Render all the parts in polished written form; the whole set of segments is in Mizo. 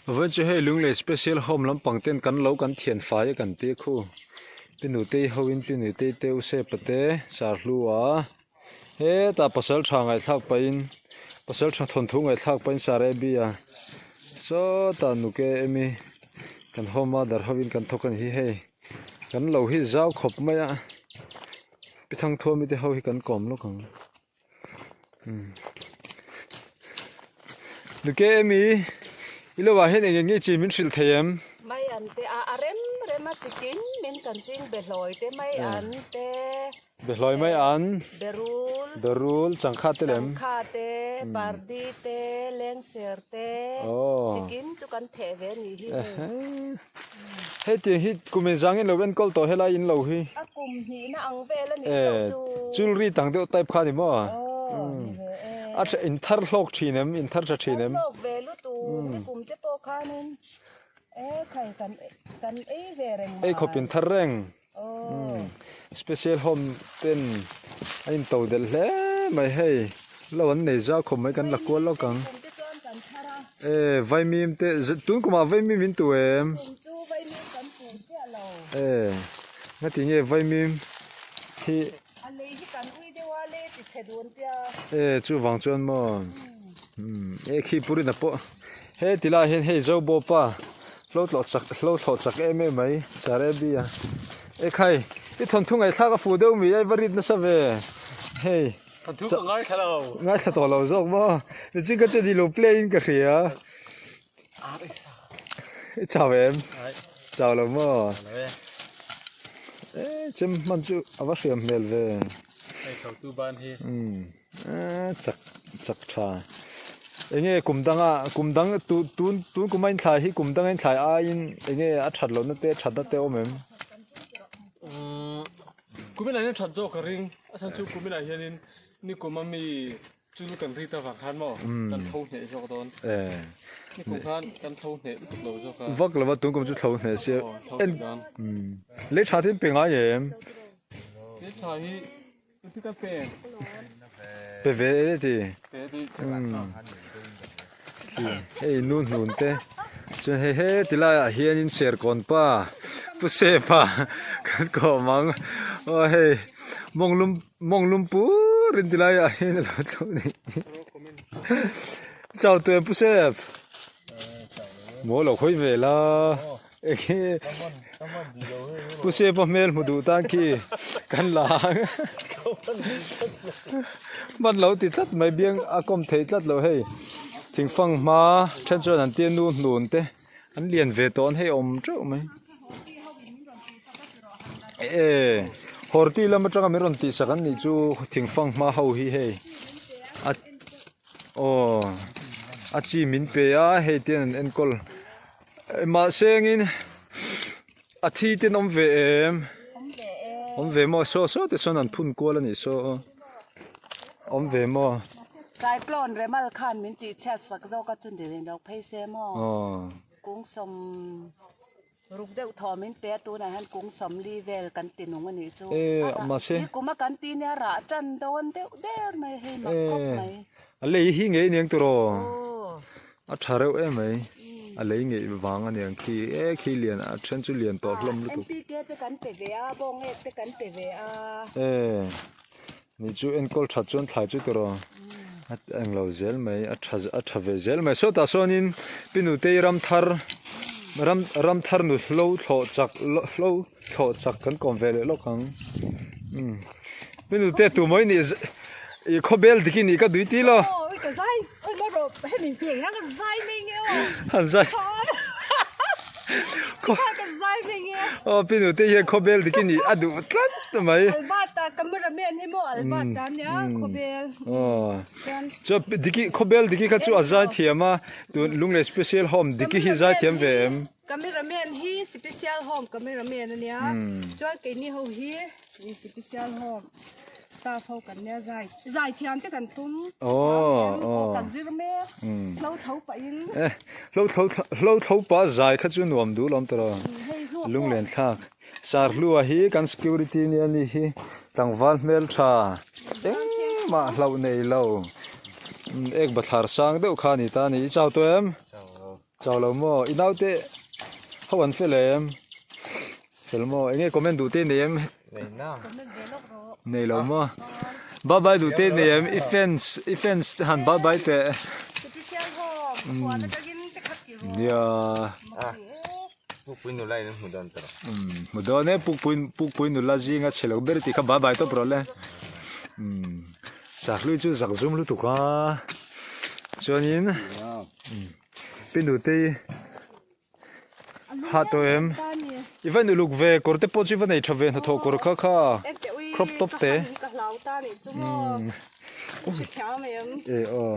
Vawiin chu hei Lunglei Special Home lampang ten kan lo kan thian fai a kan ti khu. Pi Nutei hoin Pi Nutei te u Sepa te Sarhlu a hetah pasal tha ngaihthlak pahin pasal tha thawnthu ngaihthlak pahin Sarebi a sawtah nuke emi kan home a dar hoin kan thawk a ni hi hei kan lo hi zau khawp mai a Pi Thangthuami te ho hi kan kawm lawk ang. Nuke emi i lo ah hian eng eng nge chi min hrilh thei em? Mai an te a a rem rem a chikin min kan ching behlawi te mai an te. Behlawi mai an. Berul. Berul changkha te lem. Changkha te pardi te lengser te chikin chu kan theh ve a nih hi hei. Hei tiang hi kum in zangin lo enkawl tawh helai in lo hi. A kum hnihna ang vel a nih chauh chu. Chulri tang deuh type kha ni maw? Aw ni ve e. A tha in thar hlawk thin em? In thar tha thin em? Thar hlawk ve lutuk ni kum te pawh khanin e khai kan kan ei ve reng mai. Ei khawp in thar reng. Aw. Special home ten a in to delh hle mai hei. Lo an nei zau khawp mai kan la kual lawk ang. Kum te chuan kan thar a. E vaimim te tun kumah vaimim in tu em? Kum chu vaimim kan tu chiah lo. E ngati nge vaimim hi. A lei hi kan ui deuh a le ti chhe dun tia. E chuvang chuan maw e khi purina pawh he ti lai hian hei zo bawpa hlo tlawh chak hlo thlawh chak em em mai Sarabia e khai i thawnthu ngaihthlak a fuh deuh mi a i va rit nasa ve hei. Kan thu ka ngaithla lo. Ngaithla tawh lo zawk maw? Nichin ka chuan i lo play in ka hria. I chau em? Chau lo maw? E chem hman chu a va hriam hmel ve. Hei tho tu ban hi. Um chak chak tha. Enge kum danga kum dang tu tun tun kum a in thlai hi kum danga in thlai aiin enge a that lohna te that na te awm em? Um Kuminah hian that zawk ka ring, a chhan chu kuminah hianin nikum a mi chul kan rit avang khan maw kan tho hneh zawk dawn. Nikum khan kan tho hneh lutuk lo zawk a. Vak lova tun kum chu tho hneh sia. En lei tha te in pe ngai em? Lei tha hi engti ka pe? Pe ve e ti. Pe ti. Hei nu hnun te chuan hei heti laiah hianin serkawn pa pu sepa kan kawm ang aw hei mawng lum mawng lum pur in ti laiah hian a lo thlawh a ni chau tawh em pu sep maw lo khawi ve la enge pu sepa hmel hmu duh tan khi kan la ang hman lo ti tlat mai biang a kawm thei tlat lo hei thingfang hma then chuan an tia nu hnun te an lian ve tawh an hei awm teuh mai e horti lam atanga min rawn tihsak an nih chu thingfang hma ho hi hei a aw a chi min pe a hei te an enkawl mahse engin a thi te an awm ve em awm ve maw saw saw te sawn an phun kual a nih saw awm ve maw cyclone remal khan min tih chhiat sak zawk a chun dil in lo phei se maw kung sawm ruk deuh thaw min pe a tunah hian kung sawm li vel kan ti nung a nih chu ni kum a kan ti nia rah tan dawn deuh der mai hei mak khawp mai a lei hi ngei aniang tiraw A tha reuh em mai. A lei ngeih vang a niang khi e khi lian a then chu lian tawh hlawm lutuk. NPK te kan pe ve a, bawng ek te kan pe ve a. E ni chu enkawl that chuan thlai chu tiraw a englo zel mai a tha a tha ve zel mai sawtah sawnin pi nutei ram thar ram ram thar nu hlo thlawh chak hlo thlawh chak kan kawm ve leh lawk ang umm pi nute tu mawi nih i khawbel dik i nih ka dui ti lo. Han zai aw pi nute hian khawbel dik i nih a duh tlat mai aw chuan diki khawbel diki kha chu a zai thiam a tun lunglei special home diki hi zai thiam ve em. Cameraman hi special home cameraman ania chuan keini ho hi special home staff ho kan nia zai zai thiam te kan tum oh kan zir mek hlo tho pah in hlo tho hlo tho pah zai kha chu nuam duh lawm tawh lunglen thlak sar hlua hi kan security nia ni hi tlangval hmel tha engmah hlauh nei lo ek bathlar sang deuh kha ni ta ni i chau tawh em. Chau lo maw? I naute ho an fel em? Fel maw? Enge comment duh te nei em? Nei na. Nei lo maw? Bye bye duh te nei em? I fans i fans te han bye bye teh. Nia. Pukpui nula in an hmu dawn ta rawh. Umm hmu dawn e pukpui pukpui nula zinga chhe lo ber tih kha bye bye tawp rawh le. Umm sahlui chu zak zum lutuk a chuanin pi nutei ha tawh em i va inuluk ve kawr te pawh chu i va nei tha ve hnathawh kawr kha kha crop top te. Umm e aw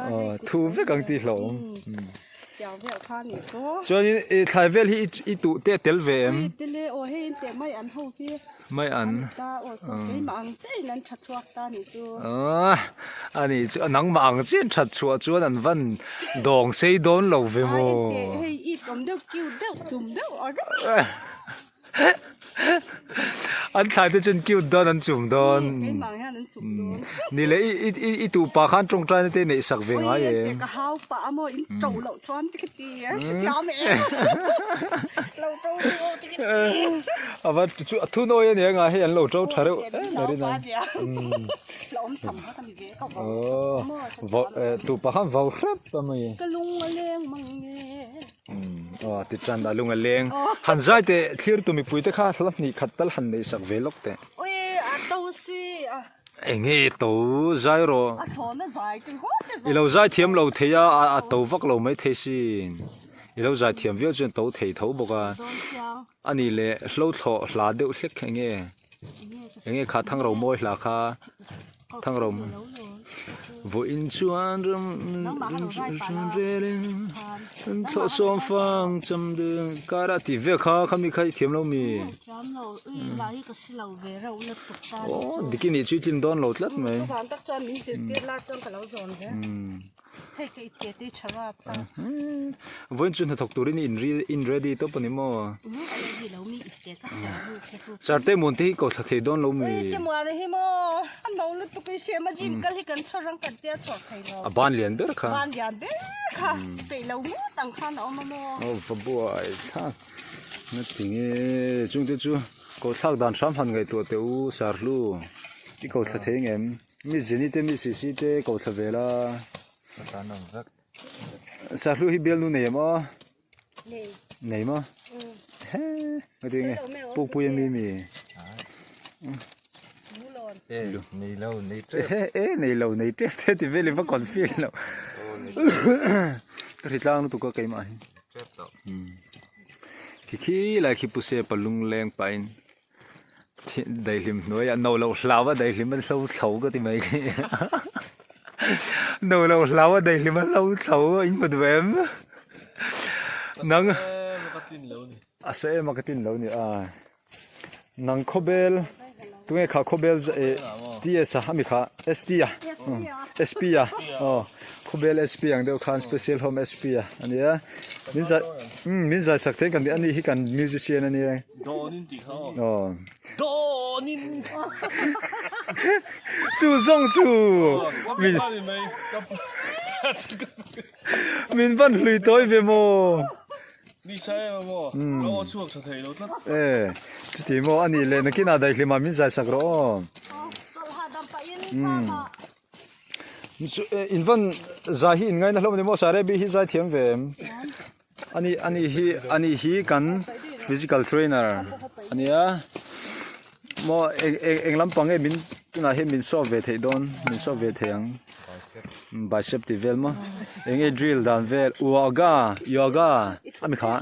aw thu vek ang tih hlauhawm. Chuanin i thlai vel hi i tuh te a tel ve em? Mai an. Ani chu nangmah ang chian that chhuah chuan an van dawng sei dawn lo ve maw? An thlai te chuan cute dawn an chum dawn. Keimah hian an chum dawn. Ni le i i i tuh pah khan tawngtai na te neih sak ve ngai em? Ka hau pah a maw in to loh chuan ti ka ti e hrethiam e. Lo to ru ti ka ti. Ava chu a thu nawi ania nga hei an lo to tha reuh em mai rin ang. La awm tham kha ka ni ve ka vau. Aw tuh pah khan vau hrep a mai. Ka lung a leng mang nge. Aw ti chan a lung a leng. Han zai teh thlir tu mipui te kha hla hnih khat tal han neih sak ve lawk teh. Ui a to si a. Enge to zai rawh. A thlawn a zai ti ngawt te I lo zai thiam lo thei a a to vak lo mai thei sin. I lo zai thiam viau chuan to thei tho bawk a. Ani leh hlo thlawh hla deuh hlek enge. Enge kha thangro mawi hla kha thangro vawiin chuan ram relin an thlawh sawm fang cham ding kara tih vel kha khami kha i thiam lo mi aw diki nih chu i tlin dawn lo tlat mai. Hei ka ite te tha rap ta. Vawiin chu hnathawk turin i in ready tawp a ni maw? Ready lo mi ite ka hria ru te chu. Sir te muan te hi ko thla thei dawn lo mi? Ui te muan hi maw a no lutuk i hria ma gym kal hi kan chhawr ang kan tia chhawr thei lo. A ban lian ber kha. Ban lian ber kha peih lo ngut ang khan a awm a maw? Aw va buai thlak na tinge chungte chu ko thlak dan hram han ngaihtuah teh u Sir Hlu i ko thla thei ngem? Mi Jenny te mi Sisi te ko thla ve la. Ka tan ang vek. Sahlu hi bialnu nei em aw? Nei. Nei maw? He ngati nge pukpui ami mi. E nei lo nei tep. E e nei lo nei tep te ti vel i va confuse lo. Ka hritlang lutuk a keimah hi. Tep tawh. Khi khi lai khi pu se palung leng pahin. Daihlim hnuaiah no loh hlau a daihlim a hlo thlo ka ti mai khi no loh hlau a daihlim a hlo thlo in hmu duh em nang a sa em a ka tin lo ni a nang khawbel tunge kha khawbel TS a ami kha ST a SP a aw khawbel SP ang deuh khan special home SP a ania min zai min zai sak thei kan ani hi kan musician ania. Dawnin tih kha aw. Aw. Dawnin. Chu zawng chu. Min min van hlui tawi ve maw. Ni sa em maw. Ka aw chhuak tha thei lo tlat. E chuti maw ani leh nakinah daihlimah min zai sak rawh aw. In van zai hi in ngaina hlawm a ni maw Sarebi hi zai thiam ve em. Ani ani hi ani hi kan physical trainer ania maw eng eng eng lampang nge min tunah hian min sawp ve theih dawn min sawp ve thei ang bicep tih vel maw eng nge drill dan vel yoga yoga ami kha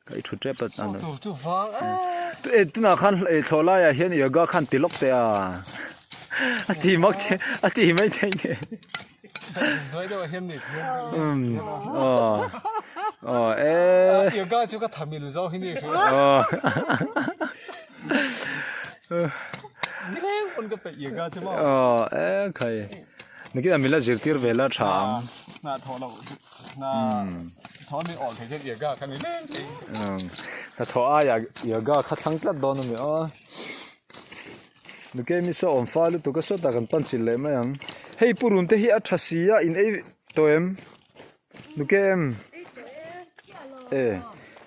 ka i thu tep a e tunah khan thlawh laiah hian yoga khan ti lawk teh a a ti mak a ti mai thei nge. Yoga chu ka thamil zo hi ni Nileng pawn ka peih yoga chu maw. Aw e khai. Nikin a mila zirtir ve la tha ang. Na thaw lo na thaw mi awl thei hian yoga kha ni leng thei. Na thaw aia yoga kha thlang tlat dawn a mi aw. Nukei mi saw awm fa lutuk a sawtah kan pan chilh leh mai ang. Hei purun te hi a tha si a in ei tawh em? Nuke em? E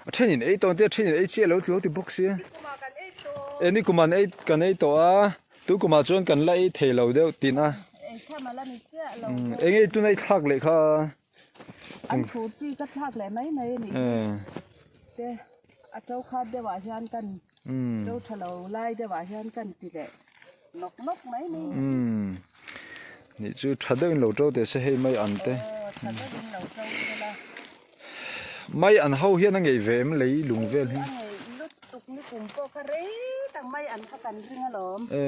a thenin ei tawh ang te a thenin ei chiah lo lo ti bawk sia. E ni kum an ei kan ei tawh a tu kumah chuan kan la ei thei lo deuh tin a. Eng ei tuna i thlak leh kha. An fur chi ka thlak leh mai mai a nih hi. Te a to khat deuh ah hian kan to tha lo lai deuh ah hian kan ti leh nawk nawk mai mai a nih. Nih chu tha deuh in lo to teh se hei mai an te. Tha deuh in lo to se la. Mai an ho hian a ngeih ve em lei lung vel hi. A ngeih lutuk ni kum pawh kha rei tak mai an kha kan ring alawm. E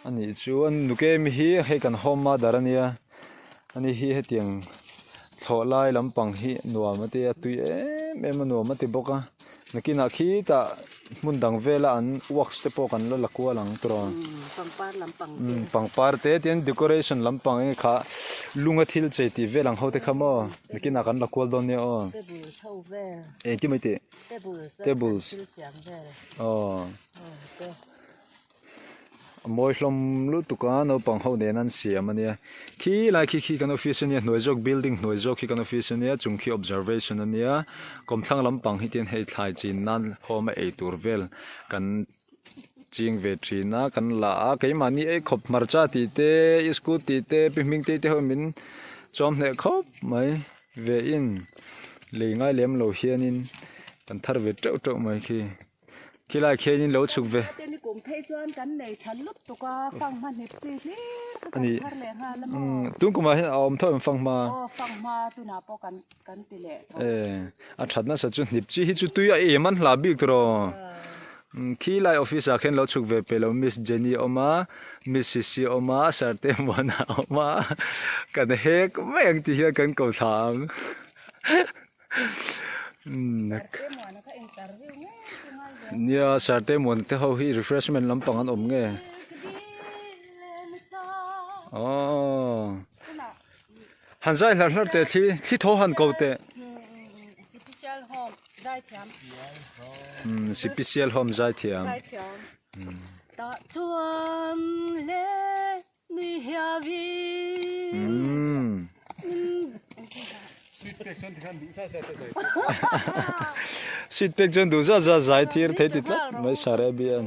a nih chuan nuke mi hi hei kan home mother a nia. Ani hi hetiang thlawh lai lampang hi nuam a tia tui em em a nuam a ti bawk a nakinah khitah hmun dang vela an works te pawh kan la la kual ang tawh a pangpar lampang te pangpar te tin decoration lampang enge kha lunga thil chei tih vel ang ho te kha maw nakinah kan la kual dawn nia aw tables ho vel engtin mai tih tables tables thil siam vel aw te. A mawi hlawm lutuk a naupang ho nen an siam a nia khi lai khi khi kan office a nia hnuai zawk building hnuai zawk khi kan office a nia chung khi observation a nia kawmthlang lampang hi tin hei thlai chin nan home a ei tur vel kan ching ve thin a kan la a keimahni ei khawp hmarcha tih te school tih te pi hming te te ho min chawm hneh khawp mai ve in lei ngai lem lo hianin kan thar ve teuh teuh mai khi. Khilai khianin lo chhuk ve. Te ni kum phei chuan kan nei tha lutuk a, fanghma hnip chi hlir kha kan thar leh nghal a maw. Tun kumah hian a awm tho em fanghma? Aw fanghma tunah pawh kan kan ti leh tho. E a that nasa chu hnip chi hi chu tui a em an hla bik tawh. Khilai office ah khian lo chhuk ve pe lo Miss Jenny a awm a, Miss Sisi a awm a, Sir Temuana a awm a, kan hek mai ang tih hian kan ko thla ang. Nia sarte muan te ho hi refreshment lampang an awm nge aww han zai hlar hlar teh thli thli thaw han ko teh umm sipisial home zai thiam Sweet pek chuan duh zat zat zai thir thei ti tlat mai Sarabian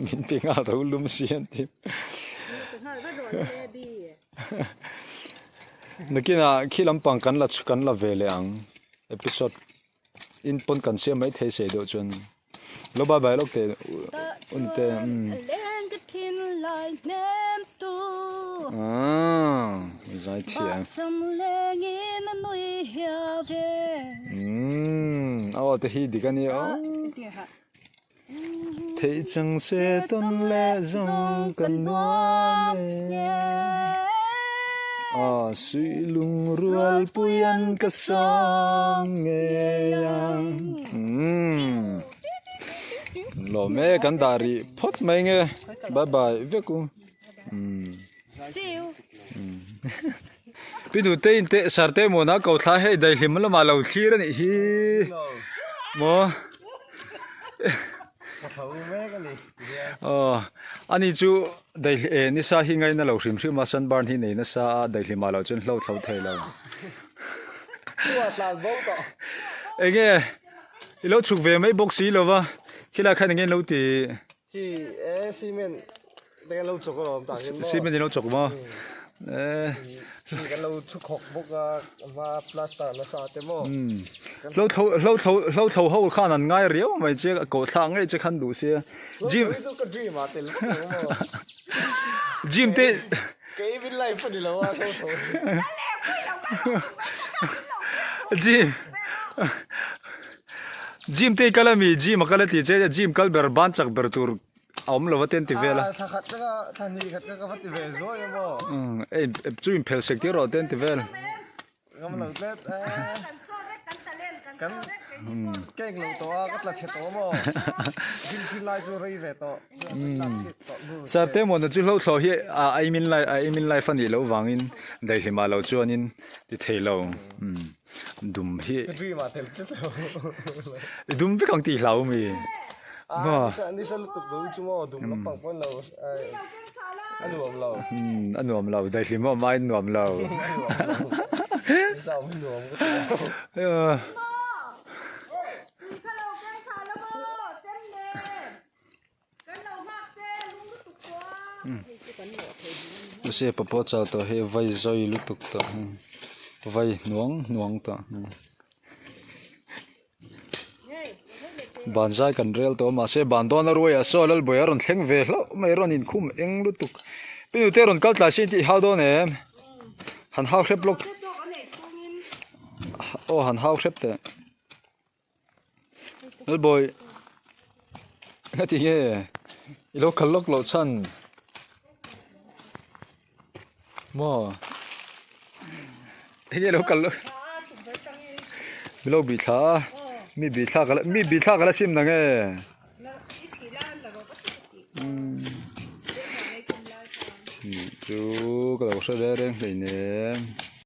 min ti nghal ro lum si an ti nakinah khi lampang kan la kan la ve leh ang episode in pawn kan siam mai thei sei deuh chuan Lo bye bye lawk teh un te umm. Aaa zai thiam. Umm aw te hi dik ania aw. Theih chang se tawn leh zawng kan nuam e. Aw suih lung rual pui an ka sawm ngei ang. Umm lawm e kan dah rih phawt mai nge bye bye vek u. Umm Pi nute in teh sarte mawn a ko thla hei daihlim lamah lo thlir a nih hi maw. Ka tho mek a ni. Aw ani chu daih e nisa hi ngaina lo hrim hrim a sunburn hi nei nasa a daihlim ah loh chuan hlo thlo thei lo. Chua tlan bo tawh. Enge i lo chhuk ve mai bawk si lova khilai khan enge in lo ti. Khi e cement te kan lo chawk alawm tah hian maw. Cement in lo chawk maw. E. Khi kan lo chhu khawk bawk a hma plaster nasa te maw. Hlo thlo hlo thlo hlo thlo ho khan an ngai riau mai che koh thlak ngei che khan duh sia. Gym chu ka dream ah tel vak lo maw. Gym te Kei min life a ni lo a hlo thlo. Gym Gym te i kal ami? Gym a kal a ti che gym kal ber ban chak ber tur a awm lo a ten ti vel a. Thla khat ka thla hnih khat ka va ti ve zuai a maw. Umm ei chu in phel sek tir rawh ten ti vel. Ngam lo tlet e. Kan keng lo tawh a ka tla chhe tawh a maw. Gym thin lai chu rei ve tawh. Sir te maw na chu hlo thlawh hi a aim in lai a aim in life a nih loh vangin daihlim ah lo chuanin ti thei lo. Umm. Dum hi. Ka dream ah tel tlat lo. I dum vek ang tih hlau mi. Ah, nisa nisa lutuk lo chu maw dum lampang pawn lo. A nuam lo. A nuam lo. Daihlim awm aiin nuam lo. Zau hi nuam ka ti lo. Mahse pawpaw chau tawh hi vai zawi lutuk tawh vai hnuang hnuang tawh. Ban zai kan rel tawh a mahse ban dawn a ruai ah saw Lalbawi a rawn thleng ve hlauh mai a rawn inkhum eng lutuk pi nute rawn kal tlai se in tih hau dawn em han hau hrep lawk aw han hau hrep teh Lalbawi heti nge i lo kal lawk loh chhan maw hei lo kal lawk mi lo bih thla a mi bih thlak a mi bih thlak a la sim na nge chu ka lo hre reng reng hleinem.